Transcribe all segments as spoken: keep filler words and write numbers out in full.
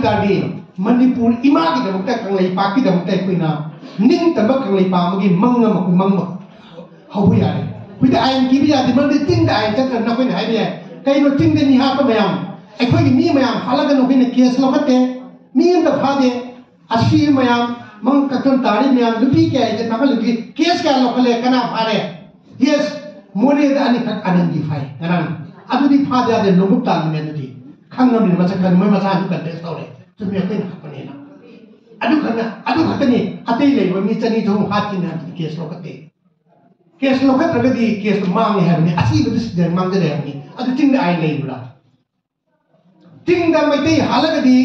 ꯇꯥꯔꯗꯤ ꯃꯅꯤꯄꯨꯔ ꯏꯃꯥꯒꯤꯗꯃꯛꯇ, ꯀꯪꯂꯩꯄꯥꯛꯀꯤꯗꯃꯛꯇ ꯑꯩꯈꯣꯏꯅ ꯅꯤꯡꯇꯝꯕ ꯀꯪꯂꯩꯄꯥꯛ ꯑꯃꯒꯤ ꯃꯪ ꯑꯃ ꯑꯩꯈꯣꯏ ꯃꯪꯕ ꯍꯧꯕ ꯌꯥꯔꯦ꯫ ꯑꯩꯈꯣꯏꯗ ꯑꯥꯏꯟ ꯀꯤꯕ ꯌꯥꯗꯦ, ꯃꯔꯝꯗꯤ ꯆꯤꯡꯗ ꯑꯥꯏꯟ ꯆꯠꯇ꯭ꯔꯕꯅꯤꯅ ꯑꯩꯈꯣꯏꯅ ꯍꯥꯏꯕ ꯌꯥꯏ, ꯀꯩꯅꯣ ꯆꯤꯡꯗ ꯃꯤ ꯍꯥꯠꯄ ꯃꯌꯥꯝ, ꯑꯩꯈꯣꯏꯒꯤ ꯃꯤ ꯃꯌꯥꯝ ꯍꯥꯠꯂꯒ ꯑꯩꯈꯣꯏꯅ ꯀꯦꯁ ꯂꯧꯈꯠꯇꯦ, ꯃꯤ ꯑꯝꯇ ꯐꯥꯗꯦ, ꯑꯁꯤ ꯃꯌꯥꯝ, ꯃꯪ ꯀꯛꯇꯅ ꯇꯥꯔꯤ ꯃꯌꯥꯝ, ꯅꯨꯄꯤ ꯀꯌꯥ ꯏꯖꯠ ꯃꯥꯡꯍꯜꯂꯨꯒꯦ, ꯀꯦꯁ ꯀꯌꯥ ꯂꯧꯈꯠꯂꯦ, ꯀꯅꯥ ꯐꯥꯔꯦ? ꯌꯦꯁ, ꯃꯣꯔꯦꯗ ꯑꯅꯤꯈꯛ ꯑꯅꯟꯕꯤ ꯐꯥꯏ ꯉꯔꯥꯡ, ꯑꯗꯨꯗꯤ ꯐꯥꯗ ꯌꯥꯗꯦ, ꯂꯣꯡꯎꯞ ꯇꯥꯟꯕꯅꯦ꯫ ꯑꯗꯨꯗꯤ ꯈꯪꯉꯕꯅꯤꯅ ꯃꯁꯛ ꯈꯪꯉꯤ, ꯃꯣꯏ ꯃꯁꯥꯁꯨ ꯀꯟꯐꯦꯁ ꯇꯧꯔꯦ, ꯆꯨꯝꯃꯤ, ꯑꯩꯈꯣꯏꯅ ꯍꯥꯠꯄꯅꯦꯅ꯫ ꯑꯗꯨ ꯈꯛꯇ, ꯑꯗꯨ ꯈꯛꯇꯅꯤ, ꯑꯇꯩ ꯂꯩꯕ ꯃꯤ ꯆꯅꯤ ꯆꯍꯨꯝ ꯍꯥꯠꯈꯤꯅꯤ ꯍꯥꯏꯕꯗꯤ ꯀꯦꯁ ꯂꯧꯈꯠꯇꯦ꯫ ꯀꯦꯁ ꯂꯧꯈꯠꯇ꯭ꯔꯒꯗꯤ ꯀꯦꯁꯇꯨ ꯃꯥꯡꯉꯦ ꯍꯥꯏꯕꯅꯤ, ꯑꯁꯤꯕꯗꯨ ꯁꯤꯗ ꯃꯥꯡꯖꯔꯦ ꯍꯥꯏꯕꯅꯤ꯫ ꯑꯗꯨ ꯆꯤꯡꯗ ꯑꯥꯏꯟ ꯂꯩꯕ꯭ꯔꯥ? ꯆꯤꯡꯗ ꯃꯩꯇꯩ ꯍꯥꯠꯂꯒꯗꯤ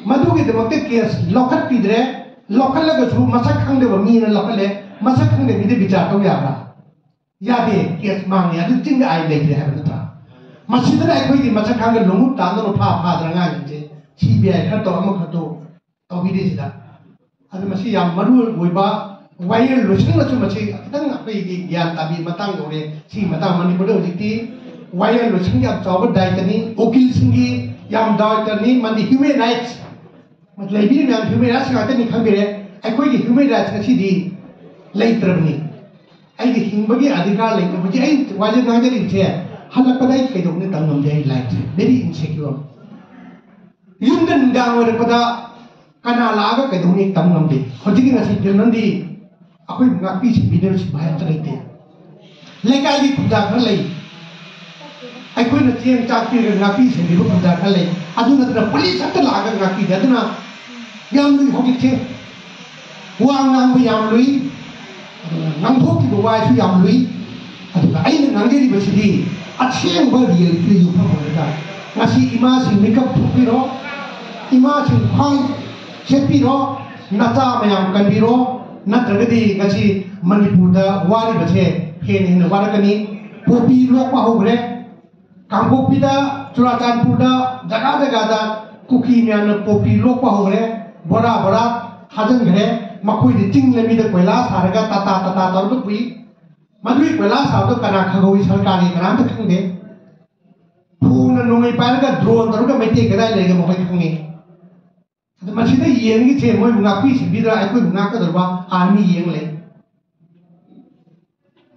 ꯃꯗꯨꯒꯤꯗꯃꯛꯇ ꯀꯦꯁ ꯂꯧꯈꯠꯄꯤꯗ꯭ꯔꯦ, ꯂꯧꯈꯠꯂꯒꯁꯨ ꯃꯁꯛ ꯈꯪꯗꯕ ꯃꯤꯅ ꯂꯧꯈꯠꯂꯦ, ꯃꯁꯛ ꯈꯪꯗꯕ ꯃꯤꯗ ꯕꯤꯆꯥꯔ ꯇꯧ ꯌꯥꯕ꯭ꯔꯥ? ꯌꯥꯗꯦ, ꯀꯦꯁ ꯃꯥꯡꯉꯦ, ꯑꯗꯨ ꯆꯤꯡꯗ ꯑꯥꯏꯟ ꯂꯩꯇ꯭ꯔꯦ ꯍꯥꯏꯕ ꯅꯠꯇ꯭ꯔꯥ? ꯃꯁꯤꯗꯅ ꯑꯩꯈꯣꯏꯗꯤ ꯃꯁꯛ ꯈꯪꯗ ꯂꯣꯡꯎꯞ ꯇꯥꯟꯗꯅ ꯐꯥ ꯐꯥꯗꯅ ꯑꯉꯥꯡꯁꯤꯡꯁꯦ ꯁꯤ ꯕꯤ ꯑꯥꯏ ꯈꯔ ꯇꯧ, ꯑꯃꯈꯛ ꯇꯧ ꯇꯧꯕꯤꯔꯤꯁꯤꯗ꯫ ꯑꯗꯨ ꯃꯁꯤ ꯌꯥꯝ ꯃꯔꯨ ꯑꯣꯏꯕ ꯋꯥꯌꯦꯜ ꯂꯣꯏꯁꯪꯅꯁꯨ ꯃꯁꯤ ꯈꯤꯇꯪ ꯑꯩꯈꯣꯏꯒꯤ ꯒ꯭ꯌꯥꯟ ꯇꯥꯕꯤ ꯃꯇꯥꯡ ꯌꯧꯔꯦ꯫ ꯁꯤꯒꯤ ꯃꯇꯥꯡ ꯃꯅꯤꯄꯨꯔꯗ ꯍꯧꯖꯤꯛꯇꯤ ꯋꯥꯌꯦꯜ ꯂꯣꯏꯁꯪꯒꯤ ꯌꯥꯝ ꯆꯥꯎꯕ ꯗꯥꯏꯇꯅꯤ, ꯎꯀꯤꯜꯁꯤꯡꯒꯤ ꯌꯥꯝ ꯗꯥꯏꯇꯅꯤ, ꯃꯥꯗꯤ ꯍ꯭ꯌꯨꯃꯦꯟ ꯔꯥꯏꯠꯁ ꯂꯩꯕꯤꯔꯤ ꯃꯌꯥꯝ ꯍ꯭ꯌꯨꯃꯦꯟ ꯔꯥꯏꯠꯁ ꯉꯥꯛꯇꯅꯤ ꯈꯪꯕꯤꯔꯦ꯫ ꯑꯩꯈꯣꯏꯒꯤ ꯍ꯭ꯌꯨꯃꯦꯟ ꯔꯥꯏꯠꯁ ꯉꯁꯤꯗꯤ ꯂꯩꯇ꯭ꯔꯕꯅꯤ꯫ ꯑꯩꯒꯤ ꯍꯤꯡꯕꯒꯤ ꯑꯙꯤꯀꯥꯔ ꯂꯩꯇ꯭ꯔꯕ ꯍꯧꯖꯤꯛ ꯑꯩ ꯋꯥꯁꯦ ꯉꯥꯡꯖꯔꯤꯕꯁꯦ ꯍꯜꯂꯛꯄꯗ ꯑꯩ ꯀꯩꯗꯧꯅꯤ ꯇꯝ ꯉꯝꯗꯦ꯫ ꯑꯩ ꯂꯥꯏꯐꯁꯦ very insecure꯫ ꯌꯨꯝꯗ ꯅꯨꯡꯗꯥꯡ ꯑꯣꯏꯔꯛꯄꯗ ꯀꯅꯥ ꯂꯥꯛꯑꯒ ꯀꯩꯗꯧꯅꯤ ꯇꯝ ꯉꯝꯗꯦ꯫ ꯍꯧꯖꯤꯛꯀꯤ ꯉꯁꯤ ꯐꯤꯜꯃꯗꯤ ꯑꯩꯈꯣꯏ ꯉꯥꯛꯄꯤ ꯁꯦꯟꯕꯤꯅꯕ ꯁꯤꯐꯥꯏ ꯑꯝꯇ ꯂꯩꯇꯦ꯫ ꯂꯩꯀꯥꯏꯒꯤ ꯈꯨꯟꯖꯥ ꯈꯔ ꯂꯩ, ꯑꯩꯈꯣꯏꯅ ꯆꯦꯡ ꯆꯥꯛ ꯄꯤꯔꯒ ꯉꯥꯛꯄꯤ ꯁꯦꯟꯕꯤꯕ ꯈꯨꯟꯖꯥ ꯈꯔ ꯂꯩ, ꯑꯗꯨ ꯅꯠꯇꯅ ꯄꯨꯂꯤꯁ ꯑꯝꯇ ꯂꯥꯛꯑꯒ ꯉꯥꯛꯄꯤꯗꯦ꯫ ꯑꯗꯨꯅ ꯌꯥꯝ ꯂꯨꯏ ꯍꯧꯖꯤꯛꯁꯦ, ꯋꯥ ꯉꯥꯡꯕ ꯌꯥꯝ ꯂꯨꯏ, ꯑꯗꯨꯒ ꯉꯥꯡꯊꯣꯛꯈꯤꯕ ꯋꯥꯁꯨ ꯌꯥꯝ ꯂꯨꯏ꯫ ꯑꯗꯨꯒ ꯑꯩꯅ ꯉꯥꯡꯖꯔꯤꯕꯁꯤꯗꯤ ꯑꯁꯦꯡꯕ ꯔꯤꯌꯦꯂꯤꯇꯤꯗ ꯌꯨꯝꯐꯝ ꯑꯣꯏꯔꯒ ꯉꯁꯤ ꯏꯃꯥꯁꯤꯡ ꯃꯤꯀꯞ ꯊꯣꯛꯄꯤꯔꯣ, ꯏꯃꯥꯁꯤꯡ ꯈ꯭ꯋꯥꯡ ꯁꯦꯠꯄꯤꯔꯣ, ꯅꯆꯥ ꯃꯌꯥꯝ ꯀꯟꯕꯤꯔꯣ, ꯅꯠꯇ꯭ꯔꯒꯗꯤ ꯉꯁꯤ ꯃꯅꯤꯄꯨꯔꯗ ꯋꯥꯔꯤꯕꯁꯦ ꯍꯦꯟꯅ ꯍꯦꯟꯅ ꯋꯥꯔꯛꯀꯅꯤ꯫ ꯄꯣꯄꯤ ꯂꯣꯛꯄ ꯍꯧꯈ꯭ꯔꯦ꯫ ꯀꯥꯡꯄꯣꯛꯄꯤꯗ, ꯆꯨꯔꯥꯆꯥꯟꯄꯨꯔꯗ, ꯖꯒꯥ ꯖꯒꯥꯗ ꯀꯨꯀꯤ ꯃꯌꯥꯝꯅ ꯄꯣꯄꯤ ꯂꯣꯛꯄ ꯍꯧꯈ꯭ꯔꯦ꯫ ꯕꯣꯔꯥ ꯕꯣꯔꯥ ꯊꯥꯖꯤꯟꯈ꯭ꯔꯦ꯫ ꯃꯈꯣꯏꯗꯤ ꯆꯤꯡ ꯂꯝꯕꯤꯗ ꯀꯣꯏꯂꯥ ꯁꯥꯔꯒ ꯇꯥꯇꯥ ꯇꯥꯇꯥ ꯇꯧꯔꯒ ꯄꯨꯏ꯫ ꯃꯗꯨꯒꯤ ꯀꯣꯏꯂꯥ ꯁꯥꯕꯗꯣ ꯀꯅꯥ ꯈꯪꯍꯧꯏ? ꯁꯔꯀꯥꯔꯒꯤ ꯀꯅꯥꯝꯇ ꯈꯪꯗꯦ꯫ ꯐꯣꯟꯅ ꯅꯣꯡꯃꯩ ꯄꯥꯏꯔꯒ ꯗ꯭ꯔꯣꯟ ꯇꯧꯔꯒ ꯃꯩꯇꯩ ꯀꯗꯥꯏ ꯂꯩꯒꯦ ꯃꯈꯣꯏ ꯈꯪꯉꯤ꯫ ꯑꯗ ꯃꯁꯤꯗ ꯌꯦꯡꯉꯤꯁꯦ ꯃꯣꯏꯕꯨ ꯉꯥꯛꯄꯤ ꯁꯦꯟꯕꯤꯗ꯭ꯔꯥ, ꯑꯩꯈꯣꯏꯕꯨ ꯉꯥꯛꯀꯗꯧꯕ ꯑꯥꯔꯃꯤ ꯌꯦꯡ ꯂꯩ꯫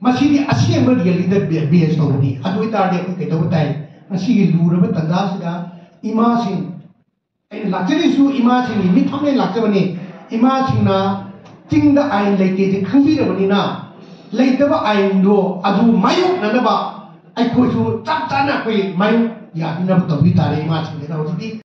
ꯃꯁꯤꯗꯤ ꯑꯁꯦꯡꯕ ꯔꯤꯌꯦꯂꯤꯇꯤꯗ ꯕꯦ-, ꯕꯦꯁ ꯇꯧꯕꯅꯤ꯫ ꯑꯗꯨ ꯑꯣꯏꯇꯥꯔꯗꯤ ꯑꯩꯈꯣꯏ ꯀꯩꯗꯧꯕ ꯇꯥꯏ? ꯉꯁꯤꯒꯤ ꯂꯨꯔꯕ ꯇꯥꯟꯖꯥꯁꯤꯗ ꯏꯃꯥꯁꯤꯡ, ꯑꯩꯅ ꯂꯥꯛꯆꯔꯤꯁꯨ ꯏꯃꯥꯁꯤꯡꯒꯤ ꯃꯤꯐꯝꯅꯦ ꯂꯥꯛꯆꯕꯅꯤ꯫ ꯏꯃꯥꯁꯤꯡꯅ ꯆꯤꯡꯗ ꯑꯥꯏꯟ ꯂꯩꯇꯦꯁꯦ ꯈꯪꯕꯤꯔꯕꯅꯤꯅ, ꯂꯩꯇꯕ ꯑꯥꯏꯟꯗꯣ ꯑꯗꯨ ꯃꯥꯌꯣꯛꯅꯅꯕ ꯑꯩꯈꯣꯏꯁꯨ ꯆꯞ ꯆꯥꯅ ꯑꯩꯈꯣꯏ ꯃꯥꯌꯣꯛ ꯌꯥꯕꯤꯅꯕ ꯇꯧꯕꯤ ꯇꯥꯔꯦ ꯏꯃꯥꯁꯤꯡꯁꯤꯅ꯫ ꯍꯧꯖꯤꯛꯇꯤ